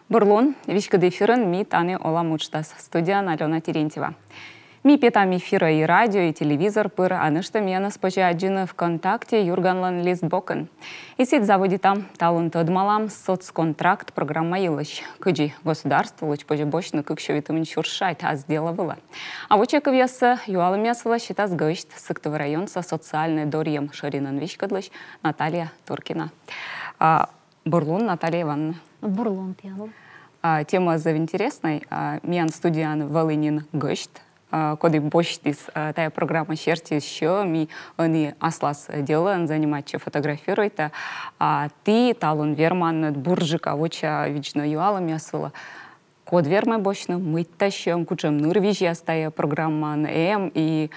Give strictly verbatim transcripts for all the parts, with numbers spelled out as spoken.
Бур лун, веськыд эфирын «Ми тані олам» уджтас. Студияын Алёна Терентьева. Ми петам эфирӧ и радио, и телевизор пыр, а нӧшта миянӧс позьӧ аддзыны ВКонтакте «Юрганлӧн» лист бокын. И сідз, заводитам. Талун тӧдмалам соцконтракт программа йылысь. Кыдзи государстволысь позьӧ босьтны кык сё ветымын сюрс шайт ас делӧ вылӧ. А воча кывъяссӧ юалӧмъяс вылӧ сетас гӧсьт, Сыктыв районса социальнӧй дорйӧм шӧринӧн веськӧдлысь Наталья Туркина. А, бур лун, Наталья Ивановна. Бур лун тіянлы. А, тема зэв интереснӧй. А, миян студияын вӧлі нин гӧсьт, а, коді босьтіс, а, тайӧ программа серти сьӧм и ӧні аслас делӧӧн заниматчӧ, фотографируйтӧ. А ті талун верманныд бурджыка вочавидзны юалӧмъяс вылӧ. Код вермӧ босьтны, мыйта сьӧм, кутшӧм нырвизьяс тайӧ программаын эм, и,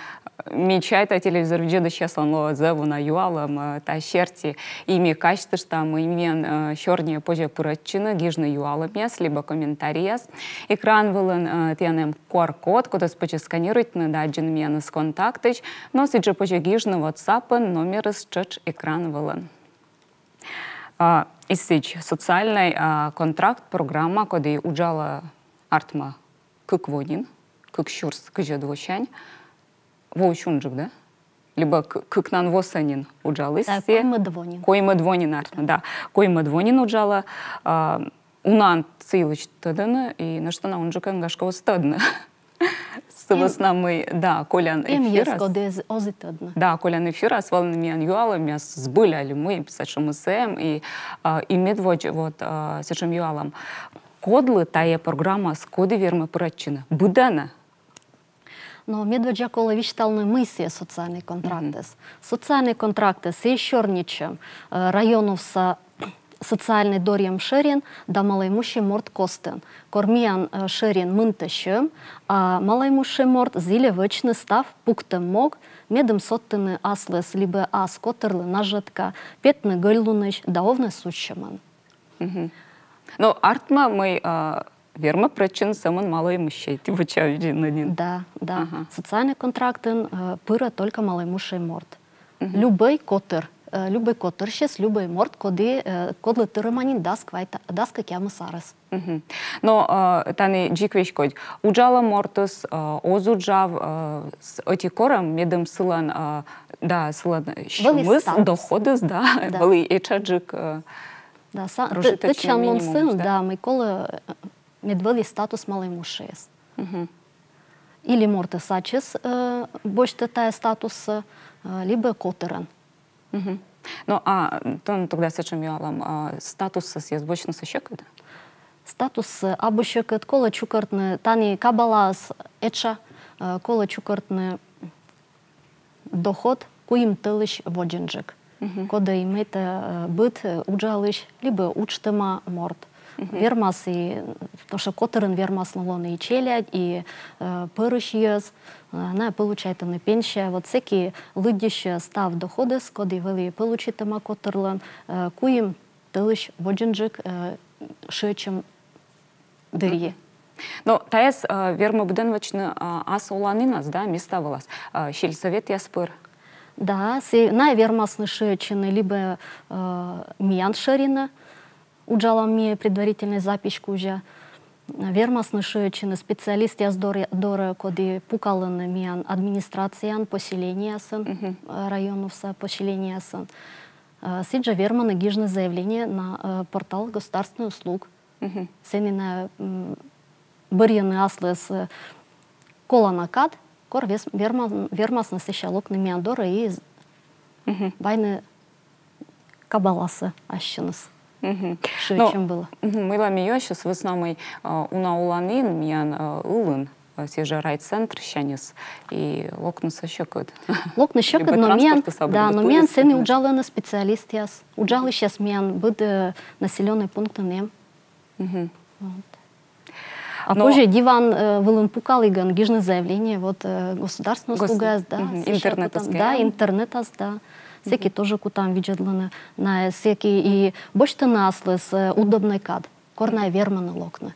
э, ме чайта, телевизор видзӧдысьяслӧн лоӧ зэв уна юалӧм, э, та серти. И ме казьтышта, мый миян, э, сёрниӧ позьӧ пырӧдчыны, гижны юалӧмъяс либӧ комментарийяс. Экран вылын, э, тіян эм QR-код, кодӧс позьӧ сканируйтны да аддзыны миянӧс Контактысь, но сідзжӧ позьӧ гижны WhatsApp-ын, номерыс тшӧтш экран вылын. А, и сідз, социальнӧй, а, контракт программа, коді уджалӧ, артмӧ, кык во нин, кык сюрс кызьӧд восянь. Воысь унджык, да? Либӧ к-, кыкнан восӧ нин уджаліс. Да, сійӧ коймӧд во нин. Коймӧд во нин артмӧ, да. Коймӧд во нин уджалӧ, а, унаӧн сы йылысь тӧдӧны, и нӧшта на унджыкӧн, гашкӧ, оз тӧдны. Сы вӧсна мый, да, колян эфирас. Эм йӧз, коді оз, оз и тӧдны. Да, колян эфирас вӧліны миян юалӧмъяс, збыль али мый, сэтшӧмыс эм, и, а, и медводз вот, а, сэтшӧм юалӧм. Кодлы тайӧ программаыс, коді вермӧ пырӧдчыны? Быдӧнӧ? Но медводдза колӧ висьталны, мый сійӧ социальнӧй контрактыс. Социальнӧй контрактыс сійӧ сёрнитчӧм, э, районса социальнӧй дорйӧм шӧрин да малоимущӧй морт костын. Кор миян, э, шӧрин мынтӧ сьӧм, а малоимущӧй морт зільӧ вӧчны став пуктӧм мог, медым содтыны аслыс либӧ ас котырлы нажӧтка, петны гӧльлунысь да овны судзсьӧмӧн. Но артмӧ, мый, э, вермӧ пырӧдчыны сӧмын малоимущӧй, ті вочавидзинныд нин. Да, да. Ага. Социальнӧй контрактын, э, пырӧ только малоимущӧй морт. Любӧй котыр, э, любӧй котырсьыс, любӧй морт, коді, э, кодлы тырӧма нин дас квайт, дас кӧкъямыс арӧс. Но, э, тані дзик веськодь. Уджалӧ мортыс, э, оз уджав, э, с-, ӧти корӧм, медым сылӧн, э, да, сылӧн сьӧмыс, доходыс, да, вӧлі этшаджык, э, да, са-, прожиточнӧй минимумысь, да? Да, мый колӧ, э, мед вӧлі статус малоимущӧйыс. Или мортыс ачыс, э, босьтӧ тайӧ статуссӧ, э, либӧ котырӧн. Но, а, тон тогда сэтшӧм юалӧм, а, статуссӧ сійӧс босьтнысӧ сьӧкыд? Статуссӧ абу сьӧкыд, колӧ чукӧртны, тані кабалаыс этша, э, колӧ чукӧртны доход куим тӧлысь водзынджык. Кодӧс имейтӧ, э, быд, э, уджалысь либӧ уджтӧма морт. Вермас и, то, что котырын вермасны лоны и челядь, и, э, пӧрысь йӧз, э, найӧ получайтӧны пенсия. Вот сэки лыддьыссьӧ став доходыс, коді вӧлі получитӧма котырлӧн, э, куим тӧлысь водзынджык, э, шыӧдчӧм дырйи. Но тайӧс, э, вермӧ быдӧн вӧчны, э, ас оланінас, да, места вылас, э, сельсоветъяс пыр. Да, сійӧ, найӧ вермасны шыӧдчыны либӧ, э, миян шӧринӧ, уджалам ми предварительнӧй запись кузя. Вермасны шыӧдчыны специалистъяс дорӧ, дорӧ, коді пукалӧны миян администрацияын, поселениеясын, э, районса поселениеясын. Э, сідзжӧ вермӧны гижны заявление на, э, портал государственных услуг. Сэні на, м, бӧрйӧны аслыс, э, колана кад, кор вес-, верма-, вермасны сэсся локны миян дорӧ и з-, вайны кабаласӧ ассьыныс. Шыӧдчӧм вылӧ. Мыйла ме юасьӧ, сы вӧсна мый, э, уна оланін миян, э, ылын, э, сійӧ жӧ райцентрсяньыс, и локнысӧ сьӧкыд. Локны сьӧкыд, но миян, да, но миян сэні уджалӧны специалистъяс. Уджалысьяс миян быд, э, населённӧй пунктын эм. Вот. А позьӧ диван, э, вылын пукалігӧн гижны заявление, вот, э, государственнӧй услугаяс, да, интернетас, да, интернетас, да. Сэки тоже кутам видзӧдлыны. Найӧ сэки и босьтӧны аслыс, э, удобнӧй кад, кор найӧ вермӧны локны.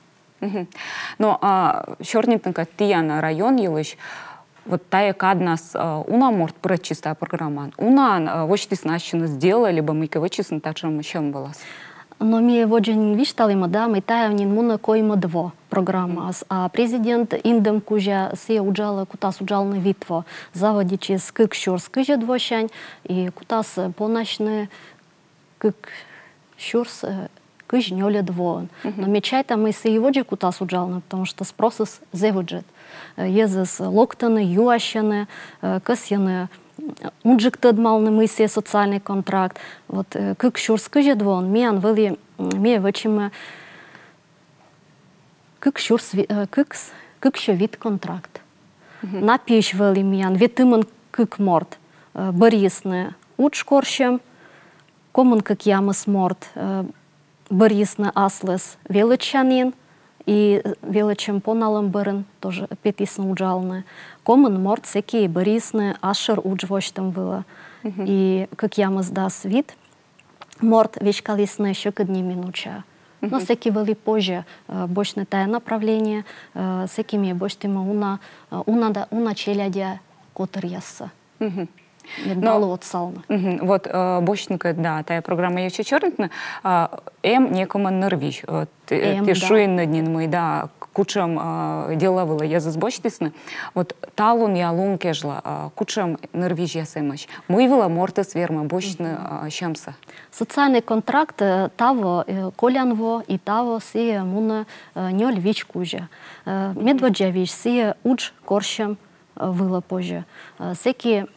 Но, а, сёрнитны кӧ тіян район йылысь, вот тайӧ каднас, э, уна морт пырӧдчис тайӧ программаӧн, унаӧн, э, восьтісны ассьыныс делӧ, либӧ мыйкӧ вӧчисны татшӧм сьӧм вылас? Но ми водзын висьталім, да, мый тайӧ нин мунӧ коймӧд во программаас, а президент индӧм кузя сійӧ уджалӧ, кутас уджалны вит во. Заводитчис кык сюрс кызьӧд восянь, и кутас, э, понасьны кык сюрс, э, кызь нёльӧд воын. Но ме чайта, мый сійӧ водзӧ кутас уджалны, потому что спросыс зэв ыджыд. Э, йӧзыс локтӧны, юасьӧны, э, кӧсйӧны, м, унджык тӧдмавны, мый сійӧ социальный контракт. Вот, э, кык сюрс кызьӧд воын миян вӧлі, м, ми вӧчимӧ кык сюрс ви-, э, кык с-, кыксё вит контракт. На пиысь вӧлі миян ветымын кык морт, э, бӧрйисны удж корсьӧм, комын кӧкъямыс морт, э, бӧрйисны аслыс велӧдчанін, и велӧдчӧм поналӧм бӧрын тоже петісны уджалны. Комын морт сэки бӧрйисны асшӧр удж восьтӧм вылӧ. И кӧкъямысдас вит морт веськалісны сьӧкыд неминучаӧ. Но сэки вӧлі позьӧ, э, босьтны тайӧ направление, э, сэки ми босьтімӧ уна, э, уна да, уна челядя котыръяссӧ. Мед налы отсавны. Вот, э, босьтны кӧ, да, тайӧ программа йывсьыс сёрнитны, а, эм некымын нырвизь, э, ті, ті шуинныд нин, мый, да, кутшӧм, э, дела вылӧ йӧзыс босьтісны. Вот талунъя лун кежлӧ, э, кутшӧм нырвизьяс эмӧсь, мый вылӧ мортыс вермӧ босьтны, э, сьӧмсӧ. Социальный контракт, э, таво, э, колян во и таво сійӧ мунӧ, э, нёль визь кузя. Э, медводдза визь сійӧ удж корсьӧм, э, вылӧ позьӧ. Э, сэки,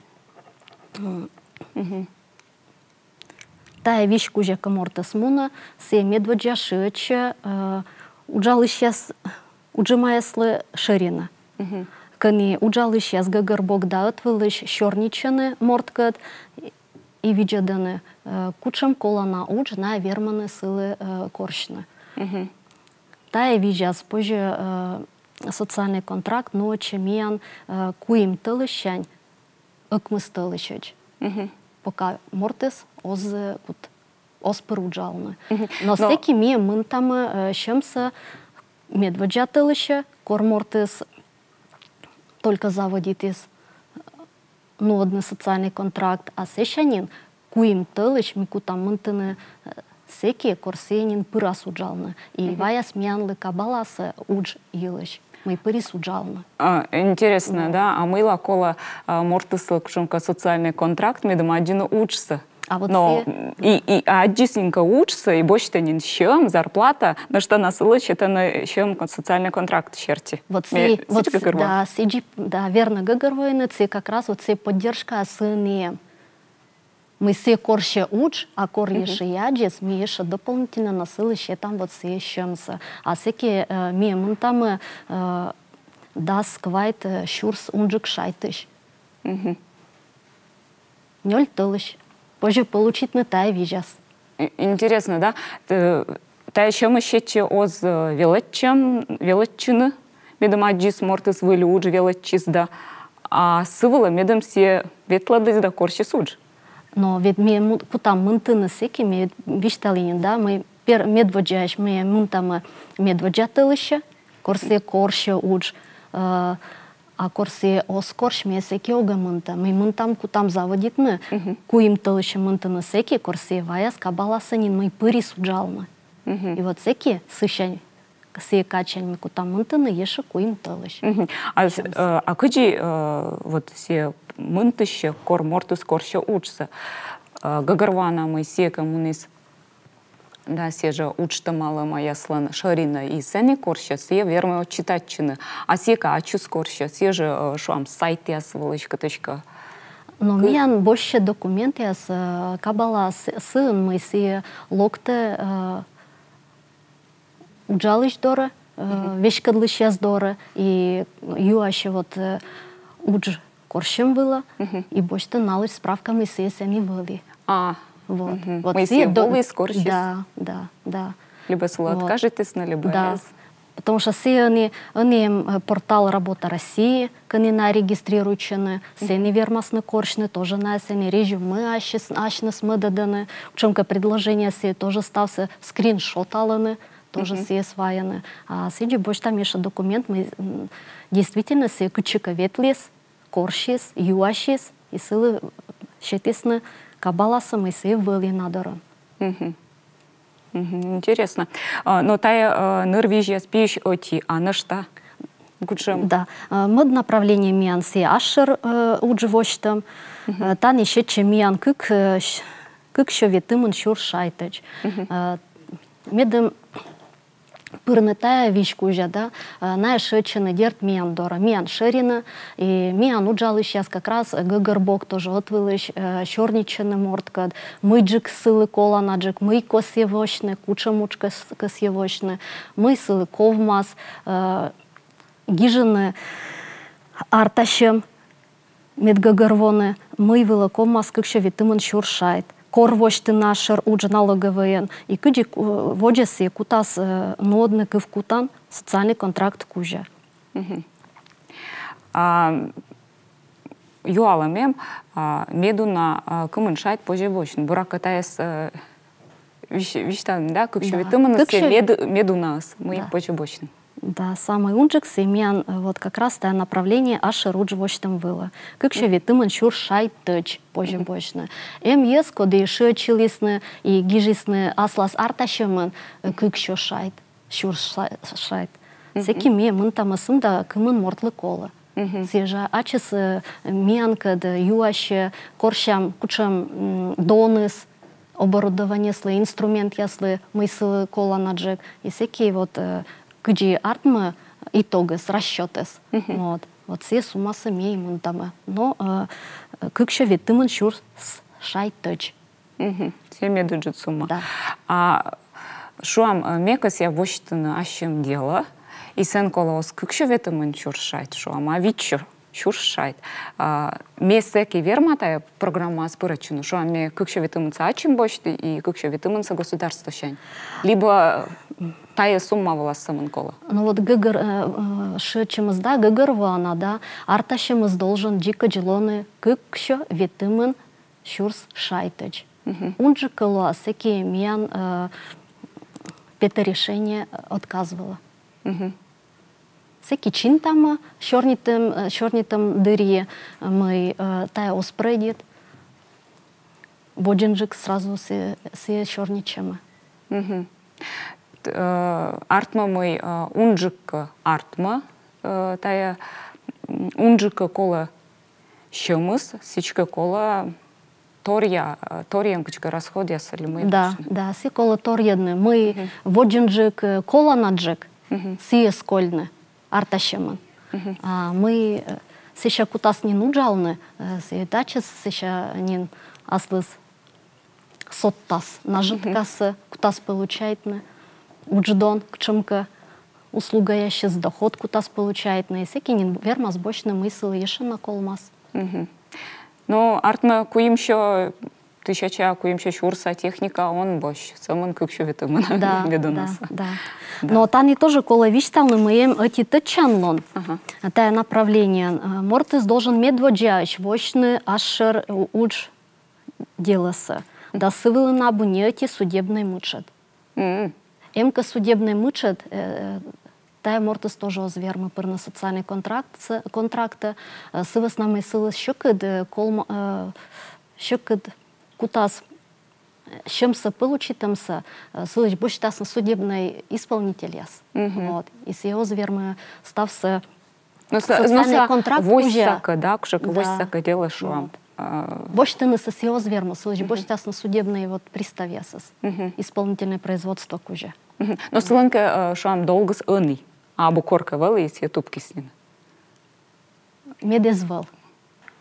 м, тайӧ визь кузя кӧ мортыс мунӧ, сійӧ медводдза шыӧдчӧ, э, уджалысьяс, уджӧмаяслы шӧринӧ. Кӧні уджалысьяс гӧгӧрбок да ӧтвылысь сёрнитчӧны морткӧд и видзӧдӧны, э, кутшӧм колана удж найӧ вермӧны сылы, э, корсьны. Тайӧ визяс позьӧ, э, социальный контракт нуӧдчӧ миян, э, куим тӧлысьсянь ӧкмыс тӧлысьӧдз. Пока мортыс оз, э, кут, оз пыр уджалны. Но сэки ми мынтамӧ, э, сьӧмсӧ медводдза тӧлысьӧ, кор мортыс только заводитіс нуӧдны социальный контракт, а сэсся нин куим тӧлысь ми кутам мынтыны, э, сэки, кор сійӧ нин пырас уджалны. И ваяс миянлы кабаласӧ удж йылысь, мый пырис уджалны. А, интереснӧ, да? А мыйла колӧ, а, мортыслы кутшӧмкӧ социальный контракт, медым аддзыны уджсӧ? А вот но сійӧ, и, и аддзис нин кӧ уджсӧ, и босьтӧ нин сьӧм, зарплата, но что на сылы сетӧны сьӧм кон-, социальный контракт серти. Вот сійӧ, вот сійӧ, да, сідзи, да, вернӧ гӧгӧрвоинныд, сійӧ как раз вот сійӧ поддержка сыын и эм. Мый сійӧ корсьӧ удж, а кор ещӧ аддзис, ми ещӧ дополнительно на сылы сетам вот сійӧ сьӧмсӧ. А сэки, э, ми мынтамӧ, э, дас квайт, э, сюрс унджык шайтысь. Нёль тӧлысь. Позьӧ получитны тайӧ визяс. И-, интереснӧ, да? Т-, тайӧ сьӧмыс сетчӧ оз, э, велӧдчӧм, велӧдчыны, медым аддзис мортыс, выль удж велӧдчис да. А сы вылӧ, медым сійӧ ветлӧдліс да корсис удж. Но ведь ми му-, кутам мынтыны сэки, ми висьталі нин, да, ми пер-, медводдзаысь ми мынтамӧ медводдза тӧлысьӧ, кор сійӧ корсьӧ удж, э, а кор сійӧ оз корсь, ми сэки огӧ мынтӧ. Ми мынтам, кутам заводитны, куим тӧлысьӧ мынтыны сэки, кор сійӧ ваяс кабаласӧ нин, мый пырис уджалны. И вот сэки сысянь, сійӧ кадсянь ми кутам мынтыны ещӧ куим тӧлысь. А с-, э, а кыдзи, э, вот сійӧ мынтысьӧ, кор мортыс корсьӧ уджсӧ? Э, гӧгӧрвоана, мый сійӧ кӧ муніс да, сійӧ жӧ уджтӧмалӧмаяслӧн шӧринӧ и сэні корсьӧ, сійӧ вермӧ отчитатчыны. А сійӧ кӧ ачыс корсьӧ, сійӧ жӧ, э, шуам, сайтъяс вылысь кытыськӧ. Но миян босьтсьӧ документъяс, э, кабала сы-, сыын, мый сійӧ локтӧ, э, уджалысь дорӧ, э, веськӧдлысьяс дорӧ, и юасьӧ вот, э, удж корсьӧм вылӧ, и босьтӧ налысь справка, мый сійӧ сэні вӧлі. А. Вот. Вот мый сійӧ до-, вӧлі, корсис. Да, да, да. Либӧ сылы откажитісны, либӧ да. Эз. Потому что сійӧ ӧні, ӧні эм, э, портал «Работа России», кӧні найӧ регистрируйтчӧны, сэні вермасны корсьны, тоже найӧ сэні резюме асьныс, асьныс мӧдӧдӧны, кутшӧмкӧ предложение, сійӧ тоже ставсӧ скриншоталӧны, тоже сійӧс вайӧны. А сідзи босьтам ещӧ документ, мый, м, действительно сійӧ кытчӧкӧ ветліс, корсис, юасис, и сылы сетісны кабаласӧ, мый сійӧ вӧлі на дорын. Мгм, интересно. А, но тая, а, нырвизьяс пиысь ӧти, а нӧшта кутшӧм? Да. А, мӧд направление миян сійӧ асшӧр, э, удж восьтӧм. Э, тані сетчӧ миян кык, э, с-, кыксё ветымын сюрс шайтӧдз. Э, медым пырны тая визь кузя, да, э, найӧ шыӧдчӧны дерт миян дорӧ, миян шӧринӧ, и миян уджалысьяс как раз гӧгӧрбок тоже ӧтвылысь, э, сёрнитчӧны морткӧд, мыйджык сылы коланаджык, мый кӧсйӧ восьны, кутшӧм удж кӧс-, кӧсйӧ восьны, мый сылы ковмас, э, гижӧны артасьӧм, мед гӧгӧрвоны, мый вылӧ ковмас кыксё ветымын сюрс шайт. Кор восьтыны асшӧр удж налоговӧйӧн, и кыдзи ку-, водзӧ сійӧ кутас, э, нуӧдны кывкутан социальный контракт кузя. А, юалӧм эм, а, медуна, а, кымын шайт позьӧ босьтны. Буракӧ, тайӧс, э, вись-, висьталін, да, кыксё ветымын, сійӧ мед-, медунаыс, мый позьӧ босьтны. Да, самый унджыксӧ миян, э, вот как раз тая направление асшӧр удж восьтӧм вылӧ. Кыксё ветымын сюрс шайтӧдз позьӧ босьтны. Эм йӧз, коді шыӧдчылісны и гижисны аслас артасьӧмын, э, кыксё шайт, сюрс ша-, шайт. Сэки ми мынтамӧ сымда, кымын мортлы колӧ. Сійӧ жӧ ачыс, э, миянкӧд, э, юасьӧ, корсям, кутшӧм, м, доныс оборудованиеыслы, инструментъяслы, мый сылы коланаджык. И сэки вот, э, кыдзи артмӧ итогыс, расчётыс. Вот. Вот сійӧ суммасӧ ми мынтамӧ. Но, э, кыксё ветымын сюрс шайтӧдз. Мгм. Сійӧ медыджыд сумма. Да. А шуам, э, ме кӧсъя восьтыны ассьым делӧ, и сэн колӧ оз кыксё ветымын сюрс шайт, шуам, а витсё сюрс шайт. А ме сэки верма тая программаас пырӧдчыны, шуам, ме кыксё ветымынсӧ ачым босьті и кыксё ветымынсӧ государствосянь. Либӧ тая сумма вылас сӧмын колӧ. Ну вот гӧгӧр, э, э, шыӧдчӧмыс да, гӧгӧрвоана да, артасьӧмыс должен дзикӧдз лоны кыксё ветымын сюрс шайтӧдз. Унджык кӧ лоас, сэки миян, э, петӧ решение отказ вылӧ. Сэки чинтамӧ сёрнитӧм, э, сёрнитӧм дырйи, э, мый, э, тая оз прӧйдит, водзынджык сразу сэ-, сійӧс сёрнитчӧмӧ. Т-, э, артмӧ, мый, э, унджык кӧ артмӧ, э, тая, м, унджык кӧ колӧ сьӧмыс, сідз кӧ колӧ торъя, э, торйӧм кыдзкӧ расходъяс ли мый. Да, да, сійӧс колӧ торйӧдны, мый водзынджык, э, коланаджык сійӧс кольны артасьӧмын. А мый, э, сэсся кутас нин уджалны, э, сійӧ тачыс сэсся нин аслыс содтас нажӧткасӧ, кутас получайтны удждон, кутшӧмкӧ услугаясысь доход кутас получайтны, и сэки нин вермас босьтны, мый сылы ещӧ на колмас. Но артмӧ, куимсё тысяча, куимсё сюрса техника он босьт сӧмын кыксё ветымын. Да, да, да. Но тані тоже колӧ висьталны, мый эм ӧти тӧдчанлун. Ага. Тая направлениеын, э, мортыс должен медводдзаысь восьтны асшӧр, э, удж делӧсӧ. Да сы вылын абу ни ӧти судебнӧй мытшӧд. Эм кӧ судебнӧй мытшӧд, э, тая мортыс тоже оз вермы пырны социальнӧй контрактсӧ, контрактӧ, э, сы вӧсна мый сылы сьӧкыд, э, колма-, э, сьӧкыд кутас, э, сьӧмсӧ получитӧмсӧ, э, сылысь босьтасны судебнӧй исполнительяс. Вот. И сійӧ оз вермы ставсӧ. Но с-, но социальнӧй с-, контракт кузя. Восьса кӧ, да, кутшӧмкӧ, да, восьса кӧ делӧ, шуам. Вот. А, восьтынысӧ сійӧ оз вермы, сылысь босьтасны судебнӧй вот приставъясыс, исполнительнӧй производство кузя. Но сылӧн кӧ, э, шуам, долгыс ӧні, абу коркӧ вӧлі, и сійӧ тупкис нин. Мед эз вӧв.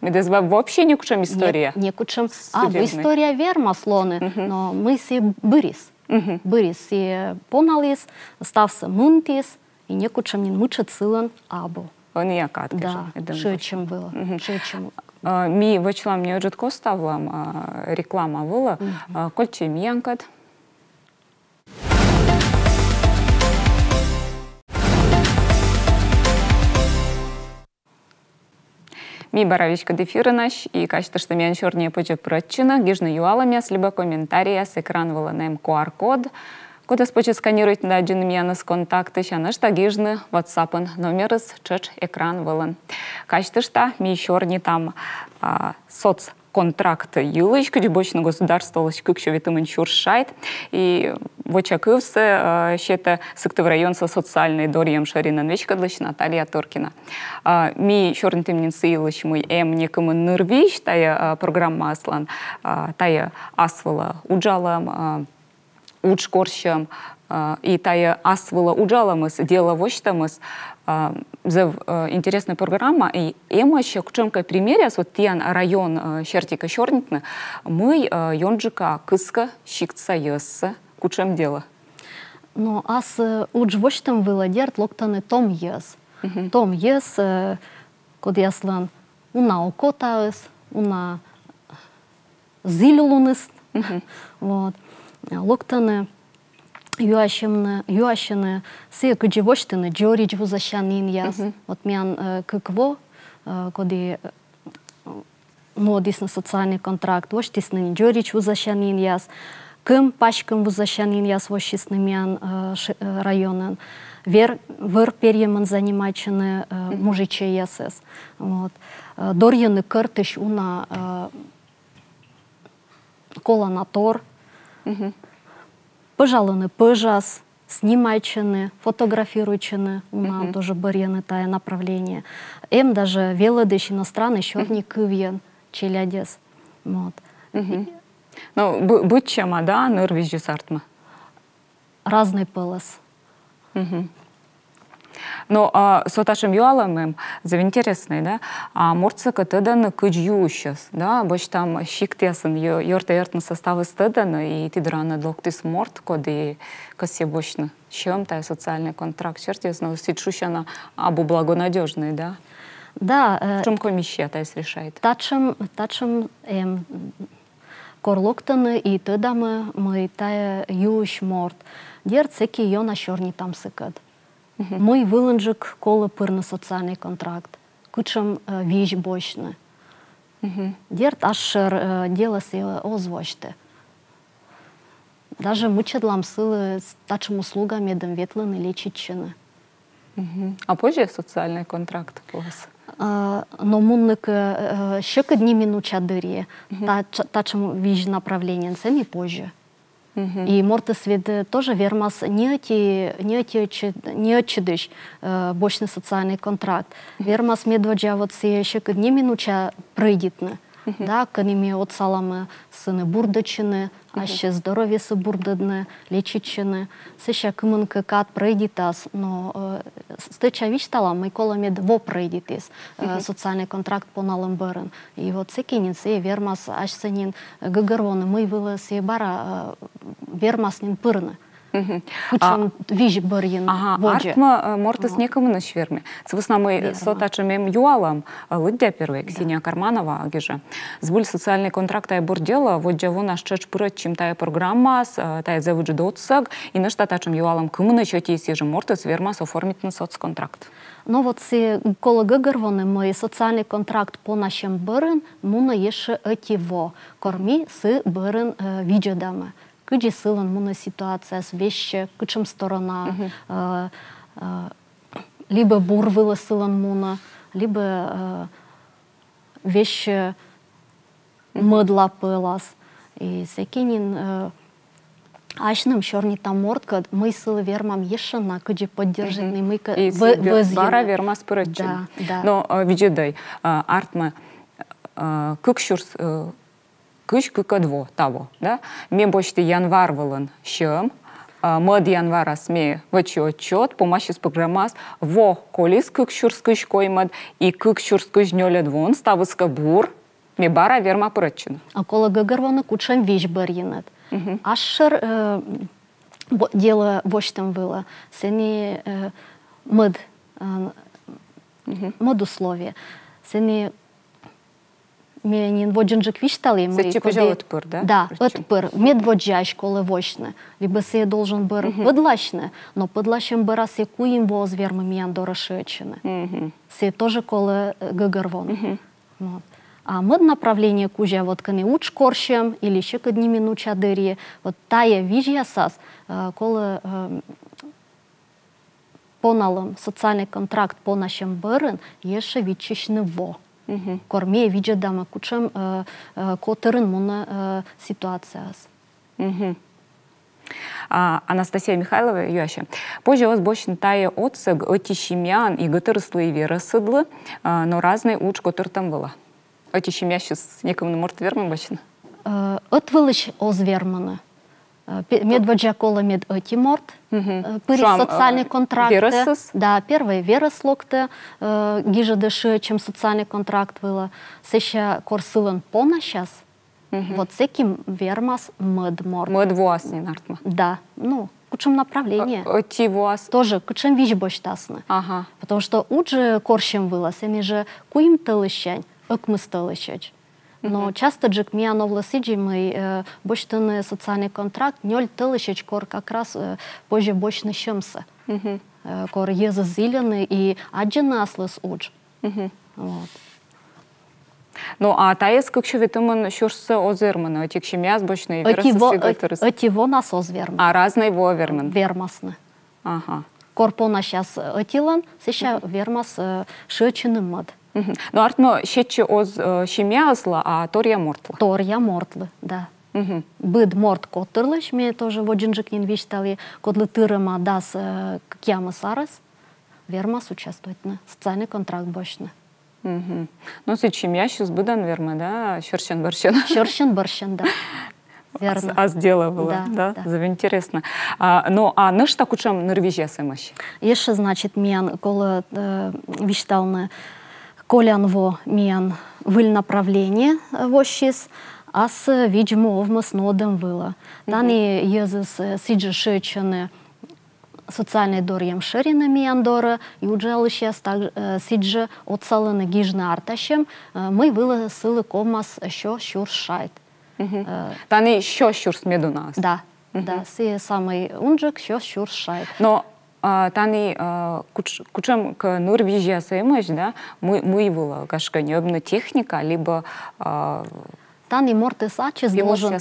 Мед эз вӧв вообще некутшӧм история. Не-, некутшӧм. А, судебнӧй. История вермас лоны, но мый сійӧ бырис. Бырис, сійӧ поналіс, ставсӧ мынтіс, и некутшӧм нин мытшӧд сылӧн абу. Ӧнія кадкӧ. Да, шыӧдчӧм вылӧ, шыӧдчӧм. А, ми вӧчлам неыджыд кост, ставлам, а, реклама вылӧ, а, кольччӧй миянкӧд. Ми бара веськыд эфирынӧсь, и казьтышта, миян сёрниӧ позьӧ пырӧдчыны, гижны юалӧмъяс либӧ комментарийяс. Экран вылын эм Q R-код, кодӧс позьӧ сканируйтны да аддзыны миянӧс Контактысь, а нӧшта гижны WhatsApp-ын, номерыс тшӧтш экран вылын. Казьтышта, ми сёрнитам, а, соц контракт йылысь, кыдзи босьтны государстволысь кыксё ветымын сюрс шайт. И Вочакывсӧ, э, сетӧ Сыктыв районса социальнӧй дорйӧм шӧринӧн веськӧдлысь Наталья Торкина. А, ми сёрнитім нин сы йылысь, мый эм некымын нырвизь тайӧ, а, программаыслӧн, а, тайӧ ас вылӧ уджалӧм, а, удж корсьӧм, а, и тайӧ ас вылӧ уджалӧмыс, дело восьтӧмыс, а, зэв, э, интереснӧй программа, и эмӧсь кутшӧмкӧ примеръяс, вот тіян район, э, серти кӧ сёрнитны, мый, э, ёнджыка кыскӧ сиктса йӧзсӧ кутшӧм дело. Но ас, э, удж восьтӧм вылӧ, дерт, локтӧны том йӧз. Том йӧз, э, кодъяслӧн уна окотаыс, уна зільлуныс. Вот. Локтӧны юасьны, юасьны сійӧ, кыдзи восьтыны дзоридз вузасянінъяс. Вот миян, э, кык во, э, коді, э, нуӧдісны социальнӧй контракт, восьтісны дзоридз вузасянінъяс, кӧм паськӧм вузасянінъяс воссисны миян, э, ш-, э, районын. Вӧр-, вӧр перйӧмӧн занимайтчӧны, э, мужичӧйясыс. Вот. Э, дорйыны кӧртысь уна, э, колана тор. Пӧжалӧны пӧжас, снимайтчӧны, фотографируйтчӧны, унаӧн тоже бӧрйӧны тайӧ направление. Эм даже велӧдысь иностраннӧй сёрникывйӧн челядьыс. Вот. Ну, бы-, быдсяма, да, нырвизьыс артмӧ? Разнӧй пӧлӧс. Но, а, со татшӧм юалӧм эм, зэв интереснӧй, да? А мортсӧ кӧ тӧдӧны кыдз юысьӧс, да? Босьтам, сиктъясын ё-, ёрта-ёртнысӧ ставыс тӧдӧны, и ті дорад локтіс морт, коді кӧсйӧ босьтны сьӧм тайӧ социальнӧй контракт серти, но сідз шусяна абу благонадёжнӧй, да? Да, э, Кутшӧм комиссия тайӧс решайтӧ? Татшӧм, татшӧм эм, кор локтӧны и тӧдамӧ, мый тайӧ юысь морт. Дерт, сэки ёна сёрнитам сыкӧд. Мый вылынджык колӧ пырны социальнӧй контракт, кутшӧм, э, визь босьтны. Дерт, асшӧр, э, делӧсӧ оз восьтӧ. Даже мыччӧдлам сылы с-, татшӧм услуга, медым ветлыны лечитчыны. А позьӧ социальнӧй контракт пӧлас? А, но мунны кӧ, э, сьӧкыд неминуча дырйи, та-, татшӧм визь направлениеӧн, сэні позьӧ. И мортыс ведь, э, тоже вермас не ӧти, не ӧти ӧтчыд-, не ӧтчыдысь, э, босьтны социальнӧй контракт. Вермас медводдза вот сійӧ сьӧкыд неминуча прӧйдитны. Да, кӧні ми отсалам, э, сэні бурдӧдчыны, ассьыс здоровьесӧ бурдӧдны, лечитчыны. Сэсся кымынкӧ кад прӧйдитас, но, э, с-, стӧча висьталам, мый колӧ мед во прӧйдитіс, э, социальнӧй контракт поналӧм бӧрын. И вот сэки нин сійӧ вермас асьсӧ нин гӧгӧрвоны, мый вылӧ сійӧ бара, э, вермас нин пырны. Кутшӧм визь бӧрйын водзӧ. Артмӧ, э, мортыс некымынысь вермӧ. Сы вӧсна мый со татшӧм эм юалӧм, э, лыддя первой, Ксения Карманова гижӧ. Збыль социальнӧй контракт — тайӧ бур дело, воддза вонас тшӧтш пырӧдчим тайӧ программаас, э, тайӧ зэв ыджыд отсӧг, и нӧшта татшӧм юалӧм: кымынысь ӧти сэтшӧм мортыс вермас оформитны соцконтракт? Но вот сійӧ колӧ гӧгӧрвоны, мый социальнӧй контракт понасьӧм бӧрын мунӧ ещӧ ӧти во, кор ми сы бӧрын, э, видзӧдамӧ, кыдзи сылӧн мунӧ ситуацияыс, вежсьӧ, кутшӧм сторона, э, э, либӧ бур вылӧ сылӧн мунӧ, либӧ, э, вежсьӧ мӧдлапӧлас. И сэки нин, э, асьным сёрнитам морткӧд, мый сылы вермам ещӧ на кыдзи поддержитны, мыйкӧ вӧ-, вӧзйыны. Бара вермас пырӧдчыны. Да, да. Но, э, видзӧдӧй, э, артмӧ, э, кык сюрс, э, кызь кыкӧд во, таво, да? Ме босьті январ вылын сьӧм, а, мӧд январас ме вӧчи отчёт, помасис программаас, во колис кык сюрс кызь коймӧд, и кык сюрс кызь нёльӧд воын ставыс кӧ бур, ме бара верма пырӧдчыны. А колӧ гӧгӧрвоны, кутшӧм визь бӧрйынныд. Асшӧр, э, бо-, дело восьтӧм вылӧ, сэні, э, мӧд, э, мӧд условие. Сэні Ме нин водзынджык висьталі, мый сэтчӧ кӧ ӧтпыр, да? Да, ӧтпыр. Медводдзаысь колӧ восьтны. Либӧ сійӧ должен бӧр пӧдласьны, но пӧдласьӧм бӧрас сійӧ куим воӧс вермы миян дорӧ шыӧдчыны. Сійӧ тоже колӧ, э, гӧгӧрвоны. Вот. А мӧд направление кузя, вот кӧні удж корсьӧм или сьӧкыд неминуча дырйи, вот тайӧ визьясас, э, колӧ, э, поналӧм, социальнӧй контракт понасьӧм бӧрын ещӧ виччысьны во. Кор ми видзӧдамӧ, кутшӧм, э, э, котырын мунӧ, э, ситуацияыс. А, Анастасия Михайлова юасьӧ: позьӧ оз босьтны тайӧ отсӧг ӧти семьяын и гӧтырыслы, и верӧсыдлы, а, но разнӧй удж котыртӧм вылӧ? Ӧти семьяысь некымын морт вермӧ босьтны? Э, ӧтвылысь оз вермыны. Э, пе-, медводдза колӧ, мед ӧти морт, э, пырис социальный контракт. Верӧсыс? Да, первой верӧс локтӧ, э, гижӧдӧ шыӧдчӧм социальный контракт вылӧ. Сэсся кор сылӧн понасяс, вот сэки вермас мӧд морт. Мӧд воас нин артмӧ? Да, ну, кутшӧм направление. Э, ӧти воас? Тоже кутшӧм визь босьтасны. Ага. Потому что удж корсьӧм вылас, эм жӧ куим тӧлысьсянь ӧкмыс тӧлысьӧдз. Но частӧджык миян овлӧ сідзи, мый, э, босьтӧны социальный контракт нёль тӧлысьӧдз, кор как раз, э, позьӧ босьтны сьӧмсӧ. Э, кор йӧзыс зільӧны и аддзӧны аслыс удж. Вот. Ну, а тайӧс кык сё ветымын сюрссӧ оз вермыны, ӧтик семьяас босьтны и верӧсыс, и гӧтырыс? Ӧти вонас оз вермыны. А разнӧй воӧ вермӧны? Вермасны. Ага. Кор понасяс ӧтилӧн, сэсся вермас, э, шыӧдчыны мӧд. Но артмӧ, сетчӧ оз, э, семьяыслы, а торъя мортлы. Торъя мортлы, да. Быд морт котырлысь, ме тоже водзынджык нин висьталі, кодлы тырӧма дас, э, кӧкъямыс арӧс, вермас участвуйтны, социальный контракт босьтны. Ну, сідз семьясьыс быдӧн вермӧ, да, сьӧрсьӧн-бӧрсьӧн? Сьӧрсьӧн-бӧрсьӧн, да. Вермӧ. Ас, ас делӧ вылӧ, да, да, да. Зэв интереснӧ. А, ну, а нӧшта кутшӧм нырвизьяс эмӧсь? Ещӧ, значит, миян колӧ, э, висьталны, колян во миян выль направление, э, воссис, ас, э, видз-му овмӧс нуӧдӧм вылӧ. Тані йӧзыс, э, сідзжӧ шыӧдчӧны социальнӧй дорйӧм шӧринӧ миян дорӧ, и уджалысьяс так, э, сідзжӧ отсалӧны гижны артасьӧм, э, мый вылӧ сылы ковмас сё сюрс шайт. Э, тані сё сюрс медунаыс? Да, да, сійӧ самый унджык, сё сюрс шайт. Но, а, тані, а, кутш-, кутшӧмкӧ нырвизьяс эмӧсь, да, мый, мый вылӧ, гашкӧ, ньӧбны техника, либӧ, а, Тані мортыс ачыс должен,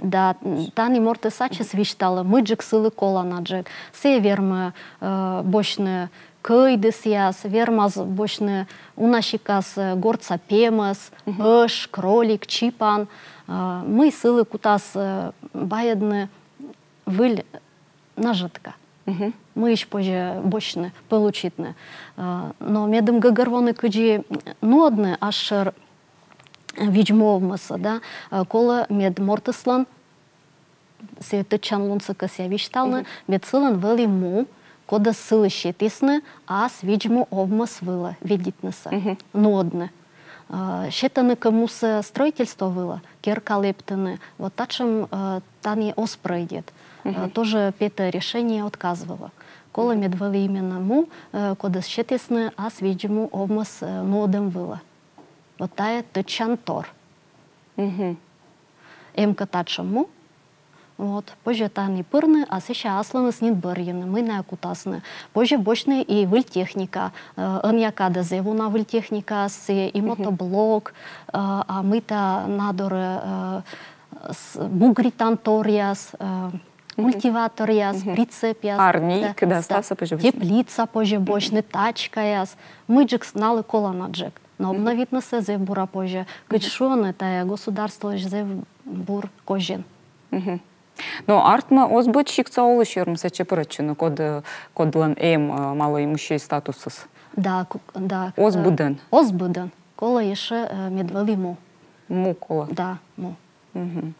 да, тані мортыс ачыс висьталӧ, мыйджык сылы коланаджык. Сійӧ вермӧ, э, босьтны кӧйдысъяс, вермас босьтны уна сикас, э, гортса пемӧс, ыж, кролик, чипан, э, мый сылы кутас, э, вайӧдны выль нажӧтка. Мыйысь позьӧ босьтны, получитны. Э, но медым гӧгӧрвоны, кыдзи нуӧдны асшӧр видз-му овмӧссӧ, да, э, колӧ мед мортыслӧн, сійӧ тӧдчанлунсӧ кӧсъя висьталны, мед сылӧн вӧлі му, кодӧс сылы сетісны ас видз-му овмӧс вылӧ ведитнысӧ, нуӧдны. Э, сетӧны кӧ мусӧ строительство вылӧ, керка лэптыны, вот татшӧм, э, тані оз прӧйдит. Э, тоже петӧ решение отказ вылӧ. Колӧ мед вӧлі именно му, э, кодӧс сетісны ас видз-му овмӧс, э, нуӧдӧм вылӧ. Вот тайӧ тӧдчантор. Эм кӧ татшӧм му, вот, позьӧ тані пырны, а сэсся аслыныс нин бӧрйыны, мый найӧ кутасны. Позьӧ босьтны и выль техника, э, ӧнія кадӧ зэв уна выль техника, сійӧ и мотоблок, э, а мыйта на дорӧ, э, с-, бугритан торъяс, э, культиваторъяс, прицепъяс. Парник, да, ставсӧ позьӧ босьтны. Теплица позьӧ босьтны, тачкаяс. Мыйджык с-, налы коланаджык. Но обновитнысӧ зэв бура позьӧ. Кыдз шуӧны, тайӧ государстволысь зэв бур козин. Но артмӧ, оз быд сиктса олысь вермы сэтчӧ пырӧдчыны, код, э, кодлӧн эм, э, малоимущӧй статусыс. Да, ку-, да. Оз, э, быдӧн. Оз быдӧн. Колӧ ещӧ, э, мед вӧлі му. Му колӧ. Да, му.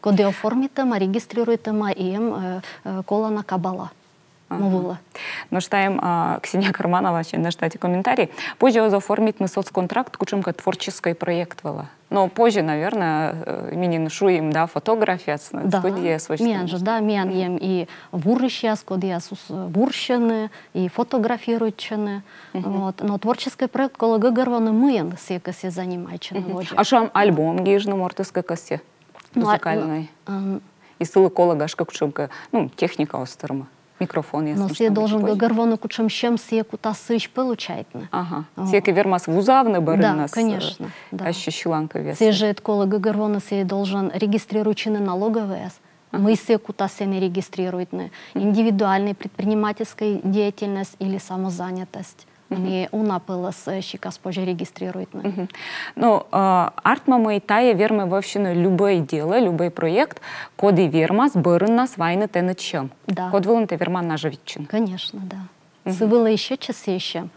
Коді оформитӧма, регистрируйтӧма и эм, э, э, колана кабала му вылӧ. Нӧшта эм, а, Ксения Карманова, нӧшта ӧти комментарий. Позьӧ оз оформитны соцконтракт кутшӧмкӧ творческӧй проект вылӧ? Но позьӧ, наверное, э, ми нин шуим, да, фотографияс, студияс вӧчны. Миян жӧ, да, миян эм и вурысьяс, кодъяс ус-, вурсьӧны, и фотографируйтчӧны. Вот. Но творческӧй проект колӧ гӧгӧрвоны, мыйӧн сійӧ кӧсйӧ занимайтчыны водзӧ. А шуам, альбом гижны мортыс кӧ кӧсйӧ? Ну, а, музыкальнӧй. Ну, м. И сылы колӧ, гашкӧ, кутшӧмкӧ, ну, техника оз тырмы. Микрофонъяс. Но сійӧ должен гӧгӧрвоны, кутшӧм сьӧм сійӧ кутас сыысь получайтны. Ага. Сійӧ кӧ вермас вузавны бӧрыннас, да, конечно, да. Ассьыс сьыланкывъяс. Сійӧ жӧ эд колӧ гӧгӧрвоны, сійӧ должен регистрируйтчыны налоговӧйяс. Мый сійӧ кутас сэні регистрируйтны? Индивидуальный предпринимательская деятельность или самозанятость? Ӧні уна пӧлӧс, э, сикас позьӧ регистрируйтны. Мгм. Ну, а, артмӧ, мый тайӧ вермӧ вӧвсьыны любӧй делӧ, любӧй проект, коді вермас бӧрыннас вайны тэныд сьӧм. Да. Код вылын тэ верман нажӧвитчыны. Конечно, да. Мгм. Сы вылӧ и сетчӧ сійӧ сьӧм.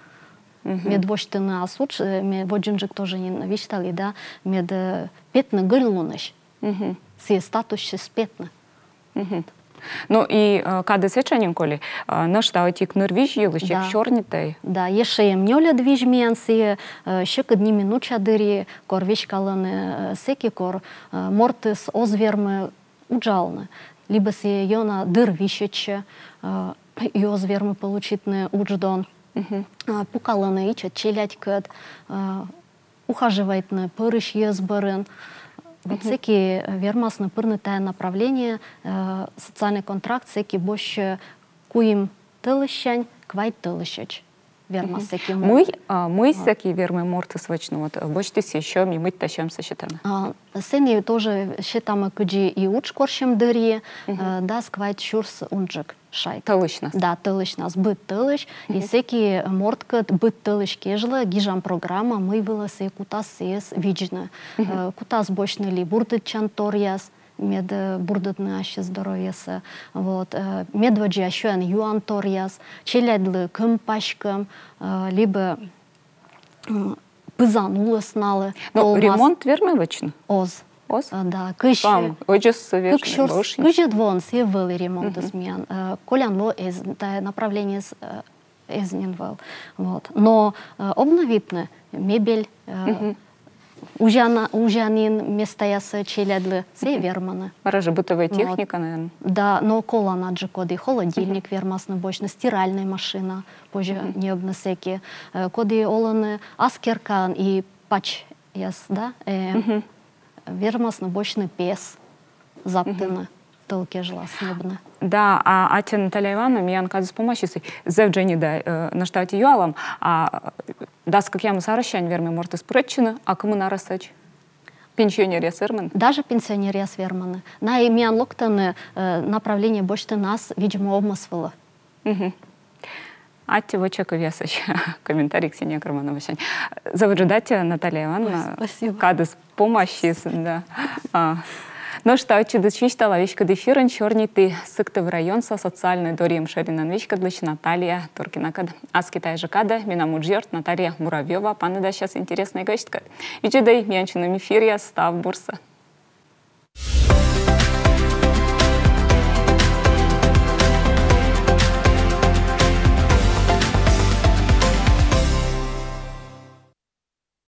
Мгм. Мед восьтыны ас удж, э, ме водзынджык тоже нин висьталі, да, мед, э, петны гӧльлунӧсь. Мгм. Сійӧ статуссьыс петны. Мгм. Ну и, э, кадыс этша нин коли, э, нӧшта ӧтик нырвизь йылысь эг сёрнитӧй. Да, ещӧ эм нёльӧд визь миян, сійӧ, э, сьӧкыд ниминуча дырйи, кор веськалӧны, э, сэки, кор, э, мортыс оз вермы уджалны. Либӧ сійӧ ёна дыр висьӧдчӧ, э, и оз вермы получитны удждон. Мгм. Э, пукалӧны ичӧт челядькӧд, э, ухаживайтны пӧрысь йӧз бӧрын. Вот сэки, э, вермасны пырны тайӧ направление, э, социальный контракт, сэки босьтӧ куим тӧлысьсянь квайт тӧлысьӧдз. Вермас сэки морт. Мый, а, мый сэки вермӧ мортыс вӧчны, вот, э, босьтіс сьӧм и мыйта сьӧмсӧ сетӧны? А, сэні тоже сетамӧ кыдзи и удж корсьӧм дырйи, э, дас квайт сюрс унджык шайт. Тӧлысьнас? Да, тӧлысьнас, быд тӧлысь. И сэки морткӧд быд тӧлысь кежлӧ гижам программа, мый вылӧ сійӧ кутас сійӧс видзны. Э, кутас босьтны ли бурдӧдчан торъяс, мед, э, бурдӧдны ассьыс здоровьесӧ. Вот, э, медводдза сёян-юан торъяс, челядьлы кӧм паськӧм, э, либӧ, м, пызан улыс налы. Ну, ремонт вермӧ вӧчны? Оз. Оз? Э, да, кысь... Там, ӧдзӧссӧ вӧчны, кык сюрс кызьӧд воын сійӧ вӧлі ремонтыс миян. Э, колян во эз, тайӧ направлениеыс, э, эз нин вӧв. Вот. Но, э, обновитны мебель, э, узяна-, узянін местаяссӧ челядьлы, сійӧ вермӧны. Бара жӧ бытовӧй техника, наверно. Да, но коланаджык коді, холодильник вермасны босьтны, стиральнӧй машина, позьӧ ньӧбны сэки. Э, коді олӧны ас керкаын и пачьяс, да, э, вермасны босьтны пес, заптыны тӧл кежлас ньӧбны. Да, а, аттьӧ, Наталья Ивановна, миян кадыс помасис, зэв дженьыда, э, нӧшта ӧти юалӧм, а, дас кӧкъямыс арӧссянь вермӧ мортыс пырӧдчыны, а кымын арӧсӧдз? Пенсионеръяс вермӧны? Даже пенсионеръяс вермӧны. Найӧ миян локтӧны, э, направление босьтны ас, видимо, овмӧс вылӧ. Мгм. Аттьӧ вочакывъясӧ, комментарий Ксения Кармановасянь. Зэв ыджыд аттьӧ, Наталья Ивановна. Ой, спасибо. Кадыс помасис, да. А. Нӧшта ӧтчыдыс висьтала: веськыд эфирын сёрниті Сыктыв районса социальнӧй дорйӧм шӧринӧн веськӧдлысь Наталья Туркинакӧд. Аски тайӧ жӧ кадӧ менам уджъёрт Наталья Муравьёва паныдасяс интереснӧй гӧсьткӧд. Видзӧдӧй миян сьылӧм эфиръяс, став бурсӧ.